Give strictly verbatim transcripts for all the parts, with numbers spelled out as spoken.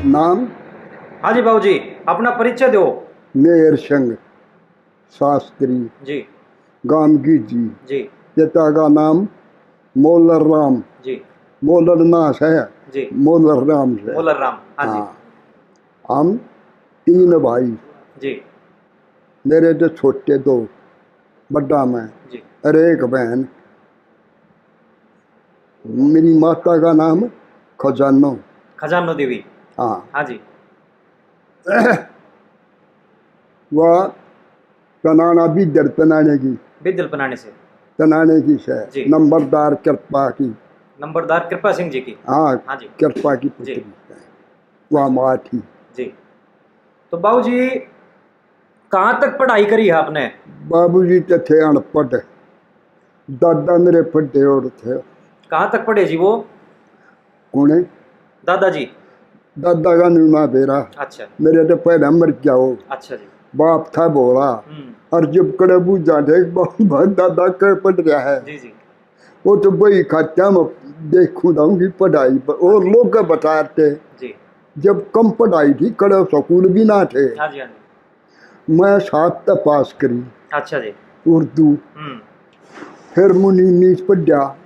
नाम? हाँ जी बाबू जी, अपना परिचय दो। मेहर सिंह शास्त्री, जी। गांव गिज्जी। जी। पिता का नाम मोलर राम। जी। मोलर ना से, जी। मोलर राम से। मोलर राम, हाँ जी। हाँ। हम तीन भाई। जी। मेरे तो छोटे दो, बड़ा मैं, जी। और एक बहन। मेरी माता का नाम खजानो। खजानो देवी। हाँ। हाँ जी। वह तनाना बिदर तनाने की। बिदर तनाने से। तनाने की से। जी। नंबरदार कृपा की। नंबरदार कृपा सिंह जी की। हाँ, हाँ जी। कृपा की जी। पुत्री है। वह माँ थी। जी। तो बाबू जी, कहाँ तक पढ़ाई करी है आपने? बाबूजी तो थे अनपढ़, दादा मेरे पढ़े और थे। कहाँ तक पढ़े जी वो? कौन है? दादाजी। दादा का न्यू ना बेरा। अच्छा। मेरे तो पहला मर गया हो। अच्छा जी। बाप था भोला। हम्म। और जब कड़े बूझा देख, बाप, दादा के पढ़ रहा है। जी, जी। वो तो वही खात्या में देखूं जाऊंगी पढ़ाई ब-, और लोग के बताते। जी। जब कम पढ़ाई थी, कड़े स्कूल भी ना थे। हाँ जी, हाँ जी। मैं सात तक पास करी। अच्छा जी। उर्दू। हम्म। फिर मुनीमी पढ़ा।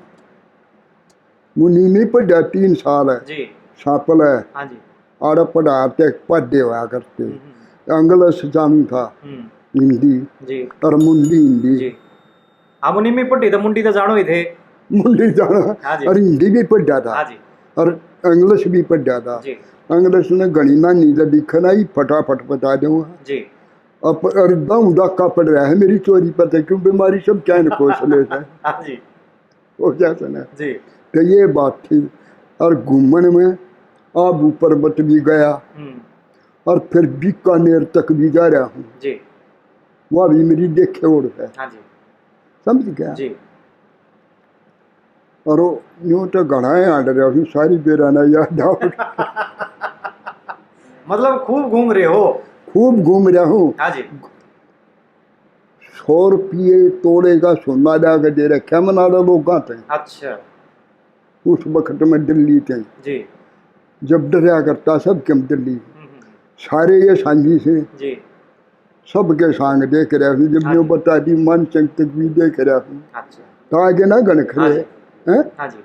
मुनीमी पढ़ा तीन साल है। जी। सापल है। हाँ जी। आड़े पढ़ा ते पढ़े हुआ करते। हम्म, हम्म। इंग्लिश जामी था। हम्म। हिंदी। जी। और मुंडी हिंदी। जी। हाँ, मुनीमी पढ़ी तो मुंडी तो जानो ही थे। मुंडी जानो। हाँ जी। और हिंदी भी पढ़ा था। हाँ जी। और इंग्लिश भी पढ़ा था। जी। इंग्लिश ने घणी ना नींद लिखना ही फटाफट बता दूंगा। जी। अब और दम डाका पड़ रहा है मेरी चोरी पर, तो क्यों बीमारी सब क्या इनको ले है। हाँ जी। वो क्या सुना? जी। तो ये बात थी। और घूमन में आबू पर्वत भी गया। हम्म। और फिर बीकानेर तक भी जा रहा हूँ। जी। वहाँ भी मेरी देखे ओढ़ है। हाँ जी। समझ गया? जी। और वो यूं तो घणा ही हांड रहा हूँ, सारी बेरा ना याद आओ। मतलब खूब घूम रहे हो? खूब घूम रहा हूँ। हाँ जी। सौ रुपये तोड़े का सोना ला के दे रखा मनाड़ा लोगां ते। अच्छा। उस वक्त में दिल्ली ते। जी। जब डरया करता सब के दिल्ली। हम्म, हम्म। सारे ये सांझी से। जी। सबके सांग देख रहा हूँ, जब हाँ यूं जी। बता दी, मन संग तक भी देख रहा हूँ। अच्छा। तो आगे ना गण खड़े, हाँ जी। हैं? हाँ जी।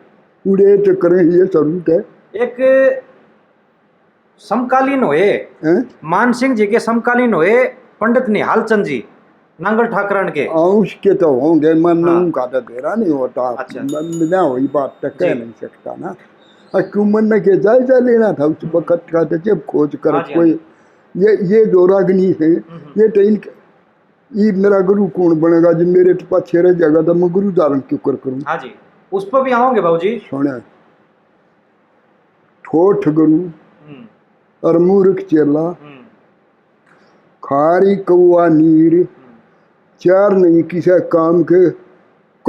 उड़े चक्कर में ये जरूरत है। एक समकालीन होए, हैं? मान सिंह जी के समकालीन होए पंडित निहाल चंद जी, नांगल ठाकरण के। हाँ, उसके तो होंगे, मन हाँ। उनका तो बेरा नहीं होता। अच्छा। मन में ना हुई बात तो कह जी। नहीं सकता ना। और क्यों मन ने के जायजा लेना था उस वक्त का, तो जब खोज कर हाँ जी, हाँ कोई जी। ये, ये जो रागनी है, हम्म, हम्म। ये तो इनके, ये मेरा गुरु कौन बनेगा जी? मेरे तो पाछे रह जाएगा, तो मैं गुरु धारण क्यों कर करूँ? हाँ जी, उस पर भी आओगे बाबू जी। सुने, ठोठ गुरु हम्म। और मूर्ख चेला, हम्म। खारी कौआ नीर, हम्म। चार नहीं किसे काम के,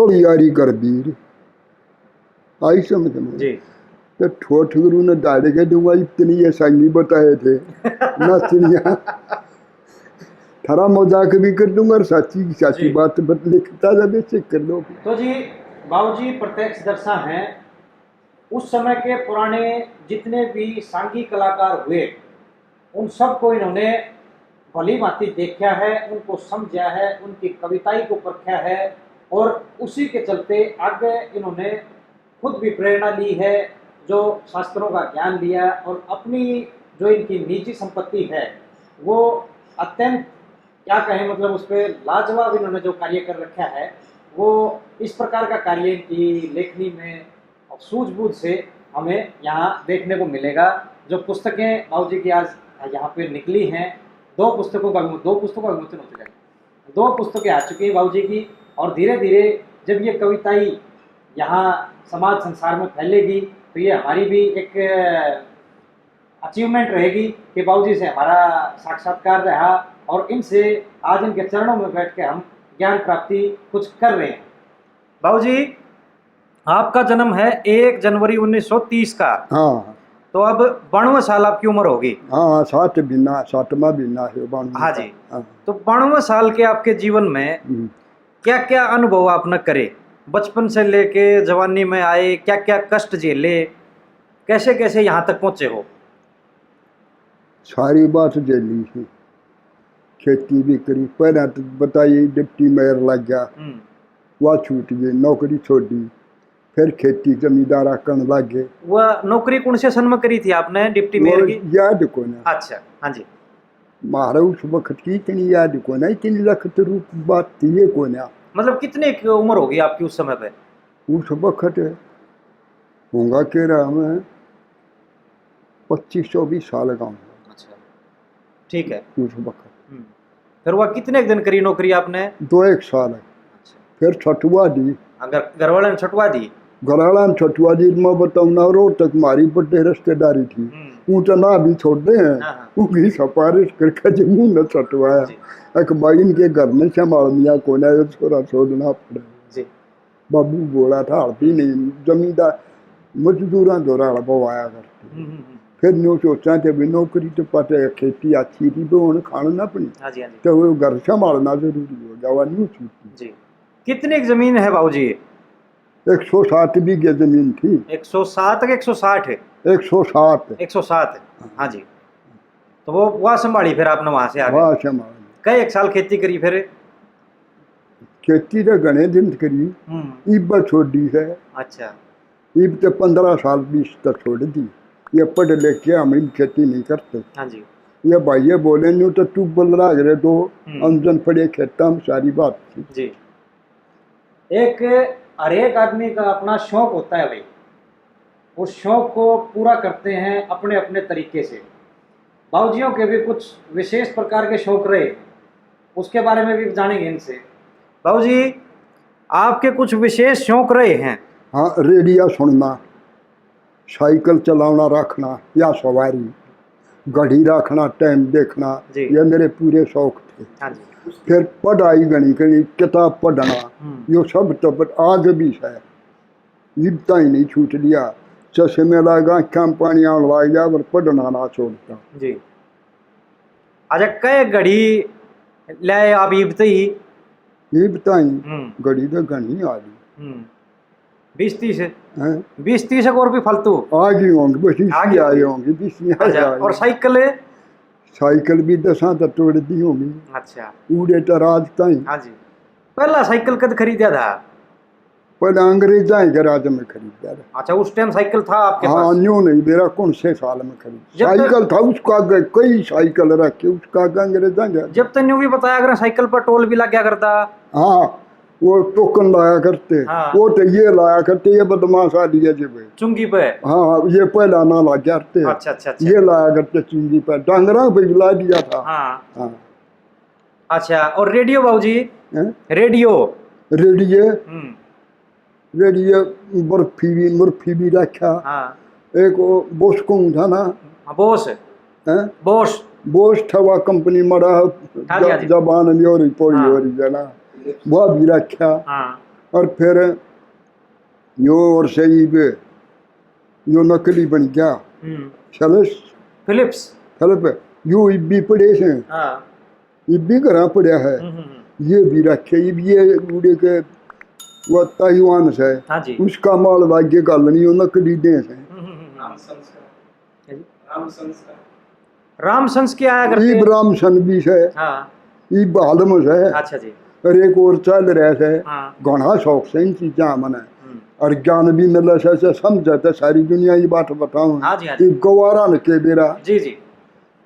कड़ियारी कर वीर। आई समझ में? जी। तो ठोठ गुरु ने दाड़े के दूंगा, इतनी ये सांगी बताए थे। नाचनिया। थारा मजाक भी कर दूंगा और साची की साची जी। बात बत-, लिखता जा बेशक कर लो। तो जी, बाबूजी प्रत्यक्ष दर्शा हैं, उस समय के पुराने जितने भी सांगी कलाकार हुए, उन सबको इन्होंने भली भांति देखा है, उनको समझा है, उनकी कविताई को परखा है और उसी के चलते आगे इन्होंने खुद भी प्रेरणा ली है, जो शास्त्रों का ज्ञान लिया और अपनी जो इनकी निजी संपत्ति है, वो अत्यंत, क्या कहें, मतलब, उस पे लाजवाब इन्होंने जो कार्य कर रखा है, वो इस प्रकार का कार्य इनकी लेखनी में और सूझबूझ से हमें यहाँ देखने को मिलेगा। जो पुस्तकें बाबूजी की आज यहाँ पे निकली हैं, दो पुस्तकों का विमो-, दो पुस्तकों का विमोचन हो चुका है। दो पुस्तकें आ चुकी हैं बाबूजी की, और धीरे-धीरे जब ये कविताई यहाँ समाज संसार में फैलेगी, तो ये हमारी भी एक अचीवमेंट रहेगी कि बाबूजी से हमारा साक्षात्कार रहा और इनसे आज इनके चरणों में बैठ के हम ज्ञान प्राप्ति कुछ कर रहे हैं। बाबूजी, आपका जन्म है एक जनवरी उन्नीस सौ तीस का। हाँ। तो अब बानवे साल आपकी उम्र होगी। हाँ, सात महीना, सातवां महीना है, बानवे हाँ का। जी। हाँ। तो बानवे साल के आपके जीवन में हम्म। क्या-क्या अनुभव आपने करे? बचपन से लेके जवानी में आए, क्या-क्या कष्ट झेले, कैसे-कैसे यहाँ तक पहुँचे हो? सारी बात झेली थी। खेती भी करी, पहला तो बताइए, डिप्टी मेयर लग गया, हम्म। वह छूट गई, नौकरी छोड़ी, फिर खेती जमींदारा करने लग गए। वह नौकरी कौन से सन में करी थी आपने डिप्टी मेयर वो की? याद को ना। अच्छा, हाँ जी। म्हारा उस वक्त की इतनी याद को ना, इतनी लखत रूप बात थी ये को ना। मतलब कितने की उम्र होगी आपकी उस समय पे? उस वक्त होगा के रहा मैं पच्चीस चौबीस साल का हूँ। अच्छा, ठीक है। उस वक्त। हम्म। फिर वह कितने दिन करी नौकरी आपने? दो एक साल। अच्छा। फिर छटवा दी। हाँ, घर, घर वाले ने छटवा दी? घर वाला ने छटवा दी, मैं बताऊँ ना, रोड तक मारी बड़े रिश्तेदारी थी। हम्म। ऊँट ना भी छोड़ दे हैं, हाँ, हाँ। उनकी सिफारिश करके जो मुँह न छटवाया। जी। एक भाई इनके घर में संभाल लिया, कोने छोरा छोड़ना पड़ा। जी। बाबू बोला था, हड़पी नहीं, जमींदार मजदूरां दौरा हड़पवाया करते। हम्म, हम्म, हम्म। फिर न्यू सोचा थे भी नौकरी तो पाते, खेती अच्छी थी, वो उन्हें खाना ना अपनी। हाँ जी, हाँ जी। तो वो घर संभालना जरूरी हो गया, वह न्यू सोची। जी। कितनी जमीन है बाबूजी? एक सौ सात बीघे जमीन थी। एक सौ सात के एक सौ साठ? एक सौ सात। एक सौ सात, हाँ जी। तो वो, वह संभाली फिर आपने वहाँ से आके? वहाँ संभाली। कई एक साल खेती करी फिर? खेती तो घणे दिन करी, हम्म। इब छोड़ी है। अच्छा। इब तो पन्द्रह साल बीस तक छोड़ दी। ये पढ़ लिख के हम इब खेती नहीं करते। हाँ जी। ये भाई ये बोले, न्यू तो ट्यूबवेल लाग रहे दो, हम्म। अंजन पड़े खेता में, सारी बात थी। जी। एक, हर एक आदमी का अपना शौक होता है भाई, उस शौक को पूरा करते हैं अपने अपने तरीके से। बाबूजियों के भी कुछ विशेष प्रकार के शौक रहे, उसके बारे में भी जानेंगे इनसे। बाबूजी, आपके कुछ विशेष शौक रहे हैं? हाँ, रेडियो सुनना, साइकिल चलाना, रखना या सवारी, घड़ी रखना, टाइम देखना, जी। ये मेरे पूरे शौक थे। हाँ जी। फिर पढ़ाई घणी घणी, किताब पढ़ना, हम्म। यो सब तो ब-, आज भी है, इब ताई नहीं छूट लिया। चश्मे लगा, आँखां में पानी आने लग गया, पर पढ़ना ना छोड़ता। जी। अच्छा, कै घड़ी लाए आप इब तई? इब ताई हम्म। घड़ी तो घणी आ गई। हम्म। बीस तीस? हैं? बीस तीस और भी फालतू? आ गई होंगी, बस इसकी आ गई आ गई होंगी। होंगी, बीस नहीं आ अच्छा, गई। और साइकिल? साइकिल भी दसा तो तोड़ दी होंगी। अच्छा। उड़े तो राज ताई। हाँ जी। पहला साइकिल कद खरीदा था? पहले अंग्रेजा के राज में खरीदा था। अच्छा, उस टाइम साइकिल था आपके हाँ, पास? न्यू नहीं, मेरा कौन से साल में खरीद। जब तक साइकिल था, उसका आगे कई साइकिल रखे, उसका आगे अंग्रेजा के। जब तक न्यू भी बताया करें, साइकिल पर टोल भी लग गया करता। हाँ, वो टोकन लाया करते, हाँ। वो तो ये लाया करते, ये बदमाश आ लिया जी भाई। चुंगी पे? हाँ, हाँ, ये पहला ना ला करते। अच्छा, अच्छा, अच्छा। ये लाया करते चुंगी पे, डांगरा पे भी ला दिया था। हाँ। हाँ। अच्छा, और रेडियो बाबूजी? हैं? रेडियो? रेडियो? हम्म। रेडियो बर्फी भी, मुर्फी भी रखा। हाँ। एक वो बोस कौन था ना? हाँ, बोस। हैं? बोस। बोस था, वह कंपनी मरा, हाँ जी, हाँ जी। जबान में और ही पड़ी हाँ। हो रही है ना, वह भी रखा। हाँ। और फिर यो और सही भी, यो नकली बन गया। हम्म। फिलिप्स। फिलिप्स। फिलिप, यो इब भी पड़े से। हाँ। इब भी घरा पड़ा है। हम्म, हम्म, हम्म। ये भी रखे, इब ये उड़े के, वो ताइवान से। हाँ जी। उसका माल भाग्य का नहीं, यो नकली दे से। हम्म, हम्म, हम्म। राम संस्कार। राम संस्कार। राम संस के आया करते इब हैं? राम सन भी से। हाँ। इब हाल में से। अच्छा जी। और एक और चल रहा है। हाँ। घणा शौक से इन चीजा मने। हम्म। और ज्ञान भी मिले से, से समझे तो सारी दुनिया ये बात बताऊं। हाँ जी, हाँ जी। इब गवारा न के बेरा। जी, जी।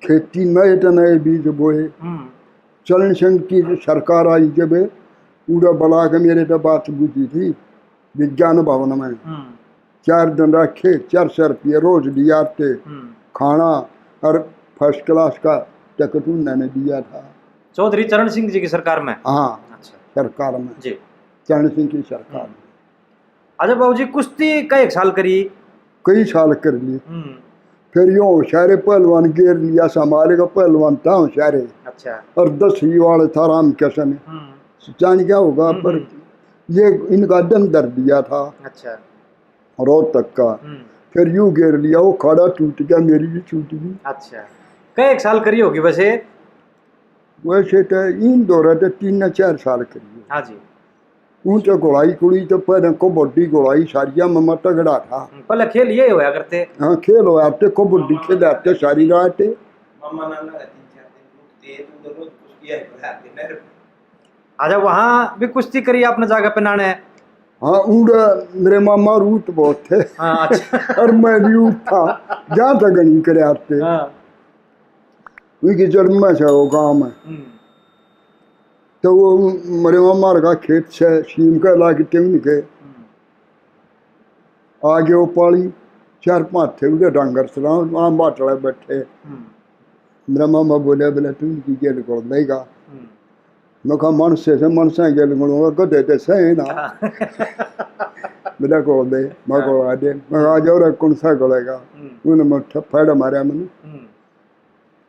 खेती नए तो नए बीज बोए। हम्म। चरण सिंह की सरकार आई जब, उड़ा बला के मेरे तो बात बुझी थी विज्ञान भवन में। हम्म। चार दिन रखे, चार सौ रुपये रोज दिया थे, हम्म। खाना और फर्स्ट क्लास का टिकट उन्होंने दिया था। चौधरी चरण सिंह जी की सरकार में? हाँ, अच्छा। सरकार में। जी। चरण सिंह की सरकार हम्म। में। अच्छा बाबूजी, कुश्ती कई एक साल करी? कई साल कर ली। हम्म। फिर यो होशियारे पहलवान घेर लिया, समारे का पहलवान था होशियारे। अच्छा। और दसवीं वाले था रामकिशन। हम्म। जान क्या होगा, हम्म, पर हम्म। ये इनका दम धर दिया था। अच्छा। रोहतक का। हम्म। फिर यूं घेर लिया, वो खाड़ा टूट गया, मेरी भी छूट गई। अच्छा, कई एक साल करी होगी वैसे? वैसे तो इन दौरा तो तीन या चार साल करी। हाँ जी। ऊं तो घोड़ाई कुड़ी तो पहले कबड्डी घोड़ाई सारिया में मैं तगड़ा था। हम्म, पहले खेल ये होया करते। हाँ, खेल होया ते कबड्डी खेला ते सारी रात। मामा नाना का तीन चार दिन रुकते, तो उधर रोज कुश्ती है, बुलाते नहर पे। अच्छा, वहाँ भी कुश्ती करी आपने जाकर पे नाने? हाँ, उड़े मेरे मामा रूत बहुत थे। हाँ, अच्छा। और मैं भी ऊट था, जहाँ तक नहीं करे आते। हाँ। उनकी जन्म में से वो गाँव में। हम्म। तो वो मेरे मामा का खेत से सीम के ला के टेम के हम्म। आगे वो पाली, चार पांच थे उड़े डांगर चलाओ, आम बाटले बैठे। हम्म। मेरा मामा बोले, बोले, "तू इनकी गेल को लेगा।" हम्म। मैं कहा, "मन से, से मन से गेल को लूंगा, गधे ते सही ना।" हाँ। बोला, "को दे।" मैं कहा, "आ दे।" मैं कहा, "आ जाओ रे, कौन सा गलेगा?" हम्म। उन्हें मैं ठप्पड़ मारा मैंने। हम्म।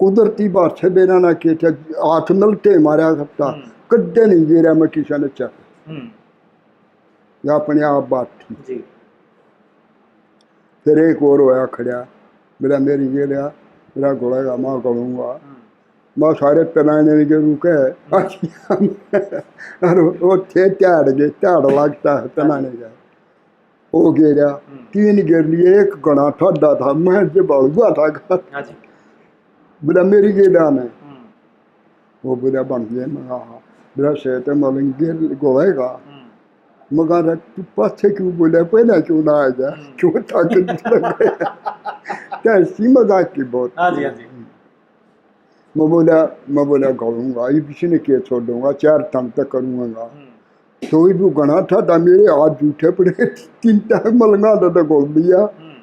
कुदरती बात से बेरा ना के थे, हाथ नलटे मारा करता, हम्म। कद्दे नहीं गिरा मैं किसी ने चक। हम्म। या अपने आप बात थी। जी। फिर एक और होया खड़ा, मेरा मेरी गेलिया, मेरा घोड़ेगा, माँ घोड़ूंगा। हम्म। माँ सारे तनाने के रुके। और वो थे त्याड़ गए, त्याड़ लगता है तनाने का। वो गेरा, हम्म। तीन गेर लिए, एक घना ठाडा था, मैं जो बड़ुआ था। हाँ जी। बोला, "मेरी गेलिया ने।" हम्म। वो बोला, "बन गए।" मैं कहा, "हाँ।" बोला, "से तो मलंगे घोड़ेगा।" हम्म। मगर तू पाछे क्यों बोला, पहले क्यों ना आ जा? हम्म। क्यों ताकत लग गया? तो ऐसी मजाक की बहुत। हाँ जी, हाँ जी। मैं बोला, मैं बोला, "घोड़ूंगा, ये किसी ने के छोड़ूंगा, चार थम तक करूंगा।" हम्म। तो ये भी घना ठाडा, मेरे हाथ जूठे पड़े, तीन टाइम मलंगा तो घोड़ दिया। हम्म।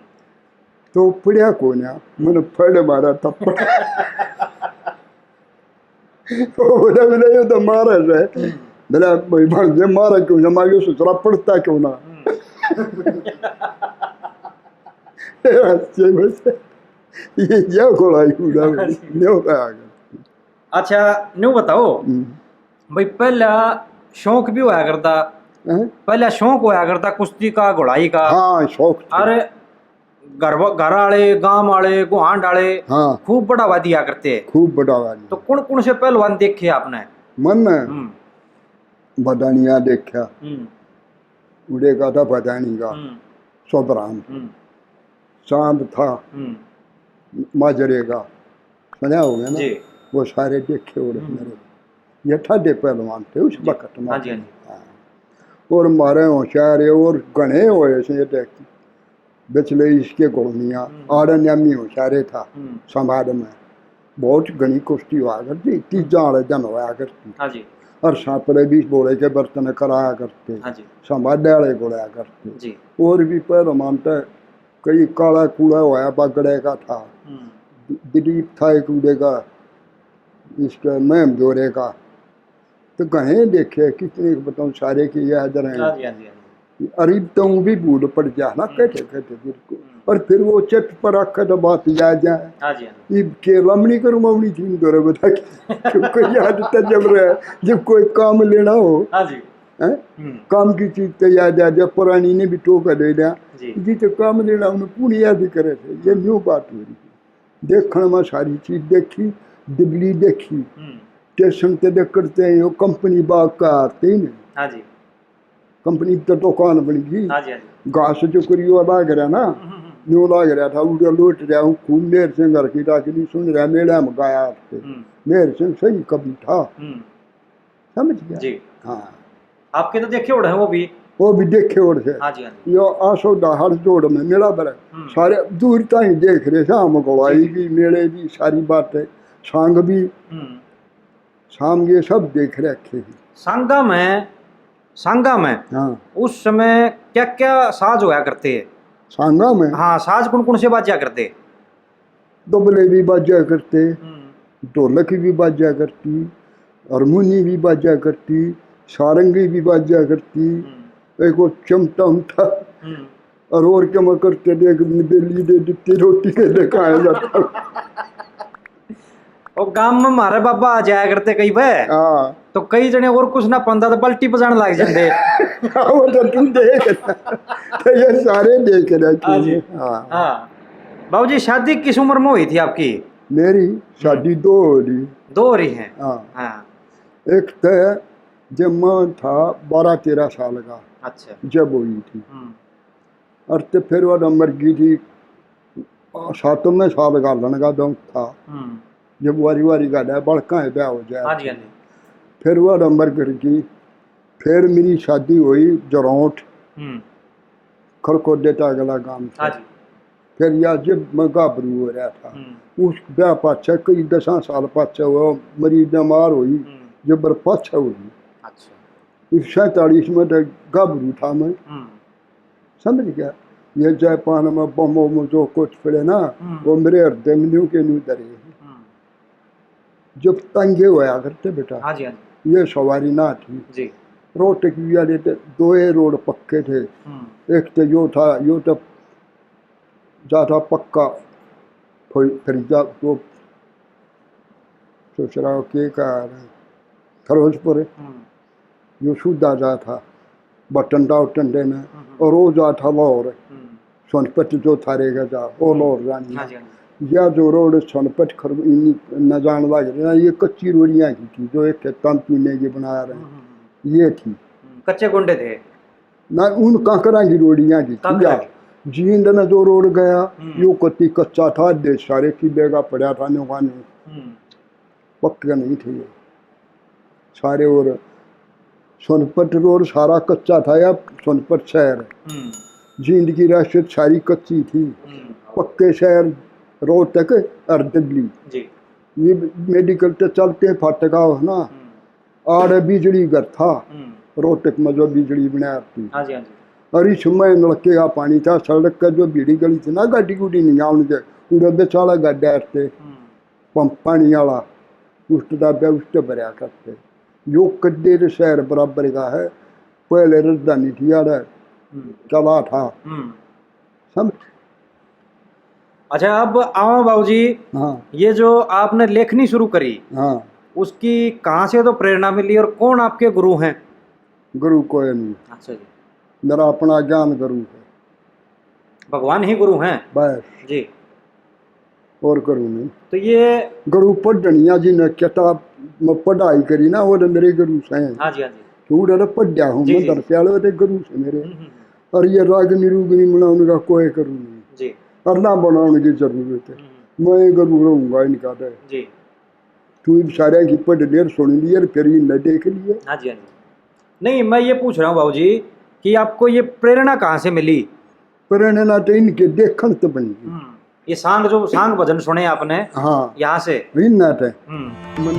तो पड़या कोन्या, मैंने फड़ मारा थप्पड़। वो बोला, बोला, "ये तो मारा है।" बोला, "भाई बन जे मारा क्यों ना, मारियो ससुरा पड़ता क्यों ना?" हम्म। हंसे बस। ये क्या घोड़ा ही उड़ा, न्यों का आ गया। अच्छा, न्यू बताओ हम्म। भाई, पहला शौक भी होया करता, हैं? पहला शौक होया करता कुश्ती का, घोड़ाई का। हाँ, शौक था। अरे घर, घर आले, गांव आले, गुहांड आले हाँ। खूब बढ़ावा दिया करते। खूब बढ़ावा दिया। तो कौन कौन से पहलवान देखे आपने? मन हम्म। बदानिया देखा, हम्म। उड़े का था बदानी का, हम्म। सोबराम, हम्म। चांद था, हम्म। माजरे का, सुना होगा ना? जी। वो सारे देखे उड़े हम्म। मेरे। ये ठाडे पहलवान थे उस जी। वक्त में। हाँ जी, हाँ जी। हाँ। और मारे होशियार है और घने होए से ये देख। बिचले इसके घोड़निया, हम्म। आड़े न्यामी होशियारे था हम्म। समाज में। बहुत घनी कुश्ती हुआ करती, तीजा वाले दिन हुआ करती। हाँ जी। और सांपले भी बोले के बर्तन कराया करते, हाँ जी। समाधे वाले बोला करते। जी। और भी पहलवान तो कई काला कूड़ा होया बागड़े का था। हम्म। द-, दिलीप था एक उड़े का, इसका महम जोरे का। तो घणे देखे, कितने को बताऊं, सारे की याद रहे। हाँ जी, हाँ जी, हाँ जी। अरे तो भी भूल पड़ गया ना, हम्म। कहते कहते बिल्कुल। हम्म। और फिर वो चट पर रखा तो बात याद जाए। हाँ जी, हाँ जी। ये के लमनी करूँ ममनी थी दो बता के। क्योंकि याद तो जब रहे, जब कोई काम लेना हो, हाँ जी। हैं? हम्म। काम की चीज तो याद आ जाए, पुरानी ने भी टोका दे दिया। जी। जी तो काम लेना, उन्हें पूरी याद ही करे थे। ये न्यू बात हो रही। देखण में सारी चीज देखी, दिल्ली देखी। हम्म। स्टेशन ते देख करते हैं, यो कंपनी बाग का आते ही नहीं। हाँ जी। कंपनी तो दुकान बन गई। हाँ जी, हाँ जी। घास जो करियो लाग रहा ना, हम्म, हम्म, हम्म। न्यू लाग रहा था, उड़े लोट रहा हूँ, खूब मेहर सिंह घर की डाकनी सुन रहा, मेला में गाया आते। हम्म। मेहर सिंह सही कवि था, हम्म। समझ गया? जी। हाँ। आपके तो देखे उड़े हैं वो भी। वो भी देखे उड़ से। हाँ जी, हाँ जी। यो आसो डाहर जोड़ में मेला भर, हम्म। सारे दूर ताई देख रहे, शाम को आई जी। भी, मेले भी, सारी बातें, सांग भी, हम्म। शाम ये सब देख रखे हैं। सांगा में, सांगा में हाँ। उस समय क्या क्या साज होया करते हैं? सांगा में हाँ, साज कौन कौन से बाजा करते? तबले भी बाजा करते, हम्म। ढोलक भी बाजा करती, हारमोनी भी बाजा करती, सारंगी भी बाजा करती। हम्म। एक वो चमटा उमटा हम्म। और, और क्या मैं करते देख, बेली दे देती, रोटी के दे खाया जाता। वो गांव में हमारे बाबा आ जाया करते कई बार, हाँ। तो कई जने और कुछ ना पांदा तो बाल्टी बजाने लग जाते। वो तो तुम देख, तो ये सारे देख रखे हाँ जी। हैं। हाँ। हाँ। बाबूजी, शादी किस उम्र में हुई थी आपकी? मेरी शादी दो हो रही। दो हो रही हैं। हाँ। हाँ। एक तो जब मैं था बारह तेरह साल का, अच्छा। जब हुई थी। हम्म। और तो फिर वो मर गई थी, सातवें साल का लड़का दौर था। हम्म। जब वारी वारी गाड़ा बड़का है ब्याह हो जाए। हाँ जी, हाँ जी। फिर वह नंबर करके फिर मेरी शादी हुई जरौंठ, हम्म। खड़कोदे टागला गांव से। हाँ जी। फिर या जब मैं गाभरू हो रहा था, हम्म। उस ब्याह पाछे कई दसा साल पाछे वो मरी बीमार हुई, हम्म। जब पाछे हुई। अच्छा। इस सैंतालीस में तो गाभरू था मैं, हम्म। समझ गया। ये जापान में बमो में जो कुछ पड़े ना, हम्म। वो मेरे हृदय में न्यू के न्यू धरे। हम्म। जब तंगे होया करते बेटा, हाँ जी, हाँ जी। ये सवारी ना थी। जी। रोहतक वाले तो दो ही रोड पक्के थे। हम्म। एक तो यो था, यो तो जाता पक्का, फिर, फिर जा तो दूसरा के कहा, फिरोजपुर, हम्म। यो सीधा जा था बटंडा उटंडे ने, हम्म। और वो जा था लाहौर, हम्म। सोनपत जो थारे का जा, वो लाहौर जानी। हाँ जी, हाँ जी। या जो रोड सोनपत खर न जान लग रहा, ये कच्ची रोड़ियाँ की थी जो एक खेतां पीने की बना रहे हैं, हम्म, हम्म, ये थी। हम्म। कच्चे गोंडे थे। ना उन कांकरा की रोड़ियाँ की थी कांकरा या। की। जींद ने जो रोड गया, हम्म। यो कति कच्चा था, देश सारे किले का पड़ा था, न्यू का न्यू। हम्म। पक्के नहीं थे ये सारे। और सोनपत रोड सारा कच्चा था या सोनपत शहर। हम्म। जींद की रियासत सारी कच्ची थी। हम्म। पक्के शहर रोहतक और दिल्ली। जी। ये मेडिकल तो चलते फाटका हो ना, हम्म। आड़े बिजली घर था, हम्म। रोहतक में जो बिजली बना थी। हाँ जी, हाँ जी। और इस समय नलके का पानी था, सड़क का जो भीड़ी गली थी ना, गाड़ी गुड़ी नहीं आने के, उड़े बेचाला गड्ढे थे, हम्म। पंप पानी वाला, उस डाबे उससे भरया करते। यो कद्दे तो शहर बराबर का है, पहले राजधानी थी, आड़े हम्म। चला था, हम्म। समझ? अच्छा, अब आओ बाबूजी, हाँ। ये जो आपने लेखनी शुरू करी, हाँ। उसकी कहाँ से तो प्रेरणा मिली और कौन आपके गुरु हैं? गुरु कोई नहीं, अच्छा जी। मेरा अपना ज्ञान गुरु है, भगवान ही गुरु हैं। बस, जी। और गुरु नहीं। तो ये गुरु पढ़निया जी ने किताब में पढ़ाई करी ना, वो तो मेरे गुरु से हैं। हाँ जी, हाँ जी। क्यों रे पढ़या हूँ जी, मैं, जी। दरसे वाले तो गुरु से मेरे। हम्म, हम्म, और ये राग निरूगनी बनाने का कोई गुरु नहीं, जी। और ना बनाने की जरूरत है। हम्म, मैं गुरु रहूंगा इनका तो। जी। तू इन सारे की पढ़ ले, सुन लिए, फिर इन्हें देख लिए। हाँ जी, हाँ जी। नहीं, मैं ये पूछ रहा हूँ बाबूजी कि आपको ये प्रेरणा कहाँ से मिली? प्रेरणा तो इनके देखण तो बनी गई। हम्म, ये सांग, जो सांग भजन सुने आपने, हाँ, यहाँ से? इन्ना तो हम्म। मन